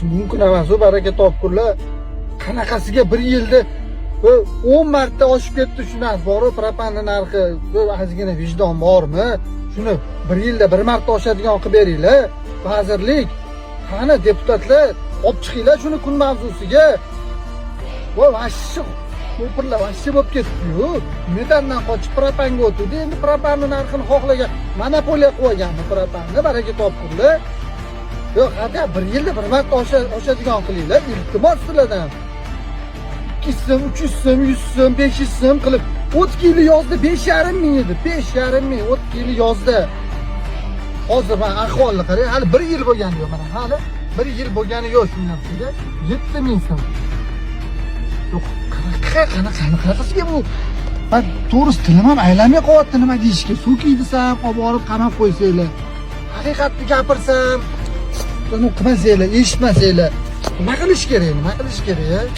Mumkin emas u, baraka topkurlar. Qanaqasiga bir yilda 10 marta oshib ketdi shu narx boru, propanni narxi? Ozgina vijdon bormi? Shuni bir yilda bir marta oshadigan qilib beringlar. Vazirlik, qani deputatlar, olib chiqinglar shuni kun mavzusiga. Voy, вообще ko'pirlar вообще bo'lib ketdi-yu. Metandan qochib propanga o'tdi. Endi propanni narxini xohlagan monopoliya qilib olganmi propanni, baraka topkurlar? Yo'q, hatto bir yilda bir marta oshadigan qilinglar, iltimos sizlardan. 2 so'm, 300 so'm, 100 so'm, 500 so'm qilib, o'tgan yili yozda 5,5 ming edi, 5,5 ming o'tgan yili yozda. Hozir mana ahvolni qarang, hali bir yil bo'lgani yo'q, mana hali bir yil bo'lgani yo'q shu narsaga 7 ming so'm. Yo'q, qanaqa, qanaqa, qanaqasiga bu? Man to'g'risi tilim ham aylanmay qolyapti nima deyishga. So'kiy desam, olib borib qamab qo'ysanglar. Haqiqatni gapirsam, uni qilmasanglar, eshitmasanglar. Nima qilish kerak, nima qilish kerak?